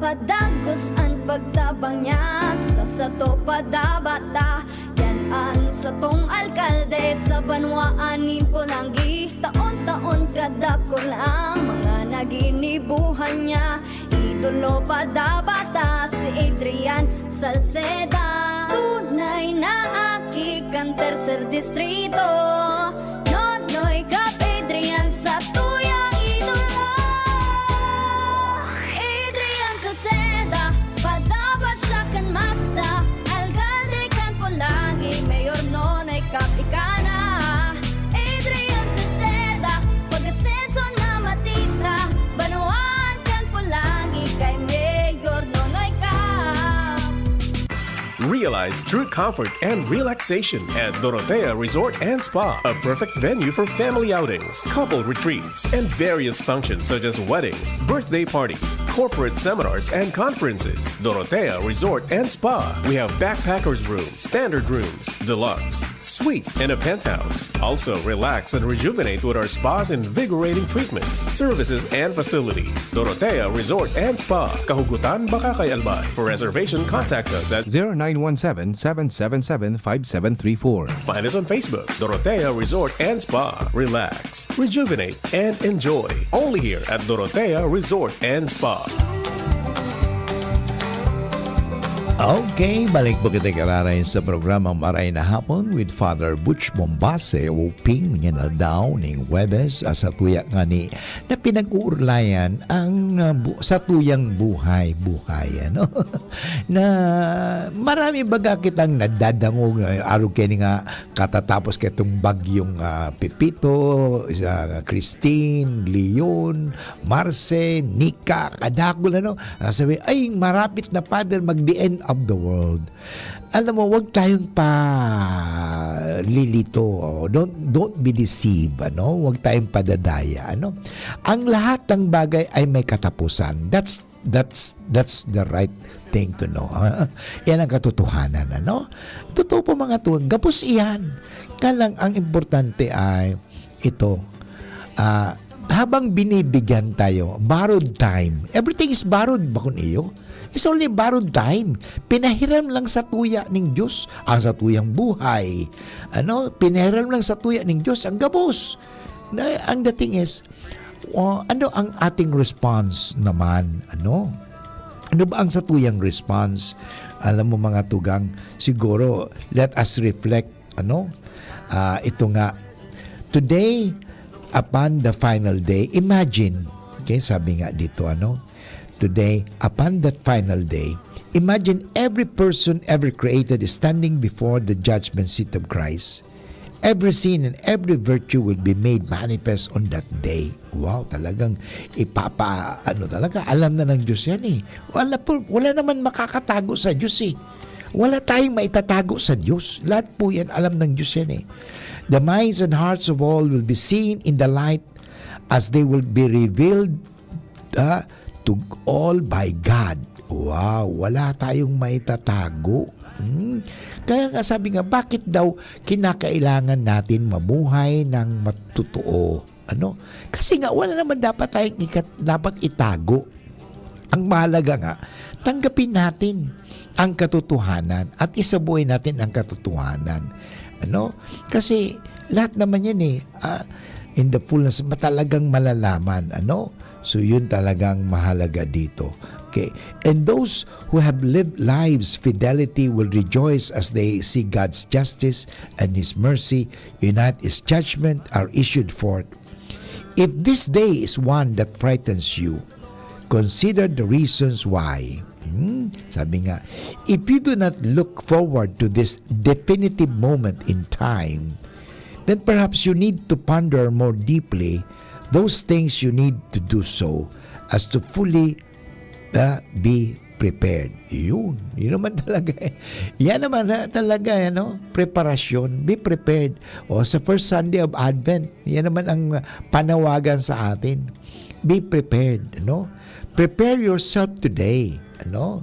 Padagos an pagtabang niya sa sato padabata. Yan an satong alkalde sa banwaan nin Polangui. Taon-taon kadakul ang mga naginibuhan niya. Idolo padabata si Adrian Salceda. Tunay na aki kan Tercer Distrito. Nonoy Cap Adrian sa tuyang idolo. Adrian Salceda, padabata siya kan masa. Alkalde kan Polangui, Mayor Nonoy Cap ika na. Adrian Salceda, pag-asenso na matita. Banwaan kan Polangui kay Mayor Nonoy Cap. Realize true comfort and relaxation at Dorotea Resort and Spa, a perfect venue for family outings, couple retreats, and various functions such as weddings, birthday parties, corporate seminars, and conferences. Dorotea Resort and Spa. We have backpackers room, standard rooms, deluxe, suite, and a penthouse. Also, relax and rejuvenate with our spa's invigorating treatments, services, and facilities. Dorotea Resort and Spa, Kahugutan, Bacacay, Albay. For reservation, contact us at zero nine one seven, seven seven seven, five seven three four. Find us on Facebook, Dorotea Resort and Spa. Relax, rejuvenate, and enjoy. Only here at Dorotea Resort and Spa. Okay, balik po kita kararay sa programang Maray na Hapon with Father Butch Bombase, Woping, yan na daw ning Huwebes, ah, sa tuya nga ni na pinag-uurlayan ang, ah, bu-, sa tuyang buhay, buhay, ano? Na marami baga kitang nadadangog, eh, arog kini nga katatapos ketong bagyong, ah, Pepito, ah, Christine, Leon, Marce, Nika, kadakul, ano? Ah, sabi, "Ay, marapit na, Father, mag the end of the world." Alam mo, wag tayong palilito, oh. Don't, don't be deceived, ano? Wag tayong padadaya, ano? Ang lahat ng bagay ay may katapusan. That's, that's, that's the right thing to know. Yan ang katotohanan, ano? Totoo po, mga tugang. Gabos iyan. Nga lang, ang importante ay ito, ah, habang binibigyan tayo, borrowed time. Everything is borrowed, bakon iyo. It's only borrowed time. Pinahiram lang sa tuya ning Diyos ang sa tuyang buhay. Ano? Pinahiram lang sa tuya ning Diyos ang gabos. Na, ang dating is, oh, ano ang ating response naman? Ano? Ano ba ang sa tuyang response? Alam mo, mga tugang, siguro, let us reflect, ano? Ah, ito nga, "Today, upon the final day," imagine, okay, sabi nga dito, ano? "Today, upon that final day, imagine every person ever created is standing before the judgment seat of Christ. Every sin and every virtue will be made manifest on that day." Wow, talagang ipapa-, ano talaga, alam na ng Diyos yan eh. Wala po, wala naman makakatago sa Diyos eh. Wala tayong maitatago sa Diyos. Lahat po yan, alam ng Diyos yan eh. "The minds and hearts of all will be seen in the light as they will be revealed, ah, to all by God." Wow, wala tayong maitatago. Hmm? Kaya nga sabi nga, bakit daw kinakailangan natin mamuhay ng matotoo? Ano? Kasi nga, wala naman dapat tayong ikat-, dapat itago. Ang mahalaga nga, tanggapin natin ang katotohanan at isabuhay natin ang katotohanan. Ano? Kasi lahat naman yan eh, ah, in the fullness, ma-, talagang malalaman. Ano? So, yun talagang mahalaga dito. Okay. "And those who have lived lives fidelity will rejoice as they see God's justice and His mercy unite as judgment are issued forth. If this day is one that frightens you, consider the reasons why." Hmm? Sabi nga, "If you do not look forward to this definitive moment in time, then perhaps you need to ponder more deeply those things you need to do so as to fully, ah, be prepared." Yun. Yun naman talaga eh. Yan naman na talaga, ano, preparasyon. Be prepared. O, sa first Sunday of Advent, yan naman ang panawagan sa atin. Be prepared, no? Prepare yourself today, ano?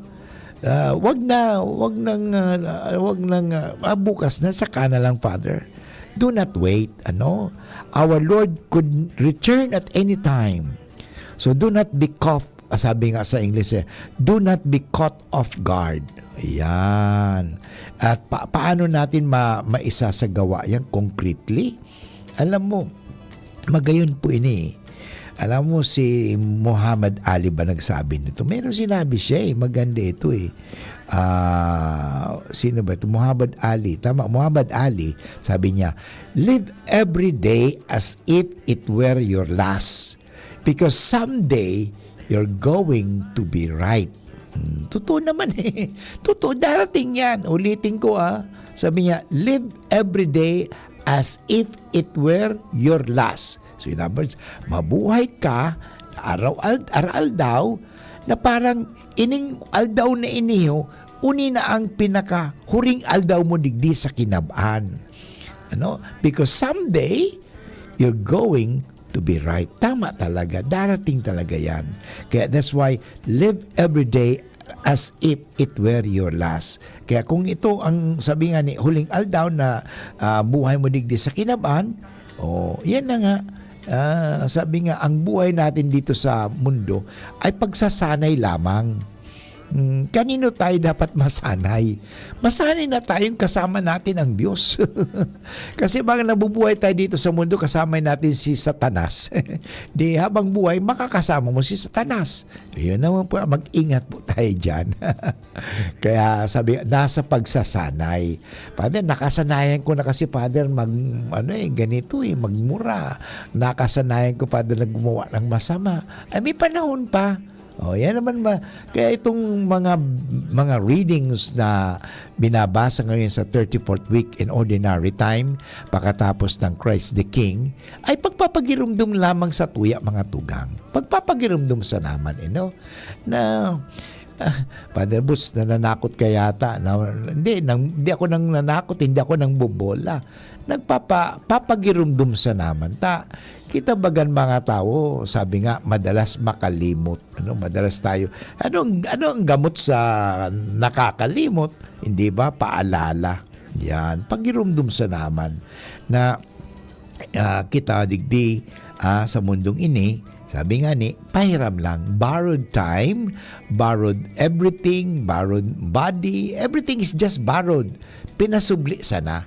Ah, wag na, wag nang, ah, wag nang, ah, "Ah, bukas na, saka na lang, Father." Do not wait, ano? Our Lord could return at any time. So, do not be caught, ah, sabi nga sa English eh, "Do not be caught off guard." Ayan. At pa-, paano natin ma-, maisasagawa yan concretely? Alam mo, magayon po ini eh. Alam mo, si Muhammad Ali ba nagsabi nito? Meron sinabi siya eh, maganda ito eh. Ah, sino ba ito? Muhammad Ali. Tama, Muhammad Ali, sabi niya, "Live every day as if it were your last. Because someday, you're going to be right." Hmm, totoo naman eh. Totoo, darating yan. Ulitin ko ah. Sabi niya, "Live every day as if it were your last." So, in other words, mabuhay ka araw-al-, araw-aldaw na parang ining aldaw na iniyo, uni na ang pinakahuring aldaw mo digdi sa kinab-an. Ano? Because someday, you're going to be right. Tama talaga. Darating talaga yan. Kaya that's why, live every day as if it were your last. Kaya kung ito ang sabi nga ni huling aldaw na, ah, buhay mo digdi sa kinab-an, oh, yan na nga. Ah, sabi nga, ang buhay natin dito sa mundo ay pagsasanay lamang. Mm, kanino tayo dapat masanay? Masanay na tayong kasama natin ang Diyos. Kasi baka nabubuhay tayo dito sa mundo, kasama natin si Satanas. Di habang buhay, makakasama mo si Satanas. Yun naman po, mag-ingat po tayo dyan. Kaya sabi, nasa pagsasanay. Father, nakasanayan ko na kasi, Father, mag, ano eh, ganito eh, magmura. Nakasanayan ko, Father, na gumawa ng masama. Ay, may panahon pa. Oh, yan naman ba? Kaya itong mga mga readings na binabasa ngayon sa thirty-fourth week in ordinary time, pakatapos ng Christ the King, ay pagpapagirumdom lamang sa tuya, mga tugang. Pagpapagirumdom sa naman, you know, na, ah, Father Boots, nananakot ka yata. Na, hindi, nang, hindi ako nang nanakot, hindi ako nang bobola. Nagpapa-, papagirumdom sa naman. Ta, kita bagan mga tao, sabi nga, madalas makalimot. Ano, madalas tayo, ano ang, ano ang gamot sa nakakalimot? Hindi ba? Paalala. Yan. Pagirumdom sa naman na, ah, kita digdi, ah, sa mundong ini, sabi nga ni, pahiram lang, borrowed time, borrowed everything, borrowed body, everything is just borrowed. Pinasubli sana.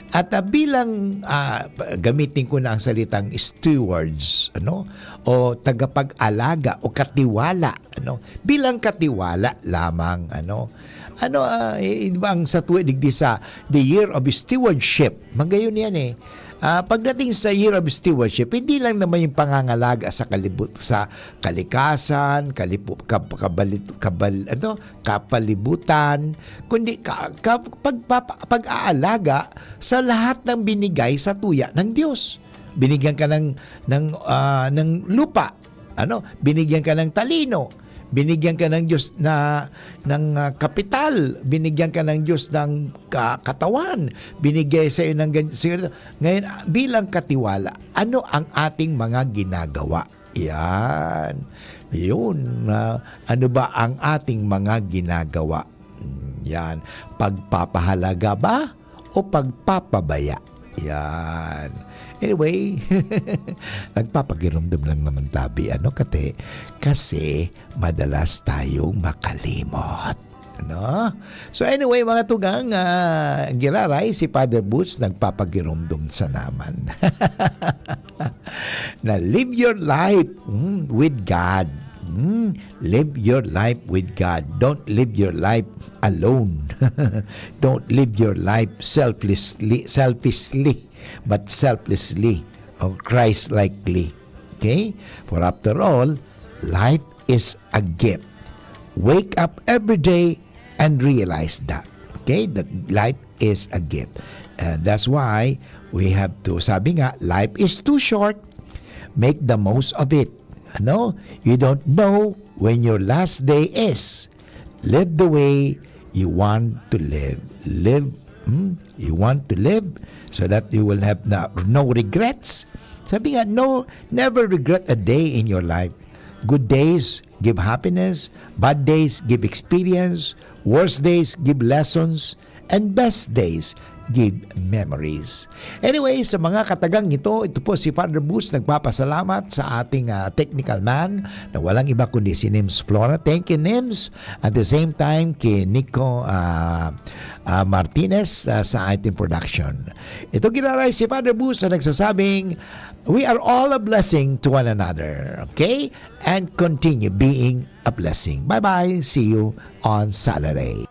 At, ah, bilang, ah, gamitin ko na ang salitang stewards, ano, o tagapag-alaga o katiwala, ano, bilang katiwala lamang, ano, ano, ah, i-, i-, bang sa tuwi digdi sa the year of stewardship, magayon yan eh. Ah, pagdating sa year of stewardship, hindi lang naman yung pangangalaga sa kalibut-, sa kalikasan, kalipu-, kab-, kabalit-, kabal-, ano, kapalibutan, kundi ka-, ka-, pagpapa-, pag-aalaga sa lahat ng binigay sa tuya ng Diyos. Binigyan ka ng, ng, ah, ng lupa, ano, binigyan ka ng talino, binigyan ka ng Diyos na, ng, ah, kapital, binigyan ka ng Diyos ng ka-, katawan, binigay sa iyo ng gan-, siguro. Ngayon, ah, bilang katiwala, ano ang ating mga ginagawa? Yan. Yun, ah, ano ba ang ating mga ginagawa? Hmm, yan. Pagpapahalaga ba o pagpapabaya? Yan. Anyway, nagpapagirumdom lang naman tabi, ano, kate? Kasi madalas tayong makalimot. Ano? So anyway, mga tugang, ah, giraray, si Father Boots nagpapagirumdom sa naman. Na live your life, mm, with God. Mm, live your life with God. Don't live your life alone. Don't live your life selflessly, selfishly, but selflessly or Christ-likely. Okay? For after all, life is a gift. Wake up every day and realize that. Okay? That life is a gift. And that's why we have to, sabi nga, life is too short. Make the most of it. Ano? You don't know when your last day is. Live the way you want to live. Live, hmm? You want to live so that you will have na, no regrets. Sabi nga, no, never regret a day in your life. Good days give happiness, bad days give experience, worst days give lessons, and best days give memories. Anyway, sa mga katagang ito, ito po si Father Boots nagpapasalamat sa ating, ah, technical man na walang iba kundi si Nims Flora. Thank you, Nims. At the same time, kay Nico, ah, ah, Martinez, ah, sa ating production. Ito giraray si Father Boots na nagsasabing, "We are all a blessing to one another." Okay? And continue being a blessing. Bye-bye. See you on Saturday.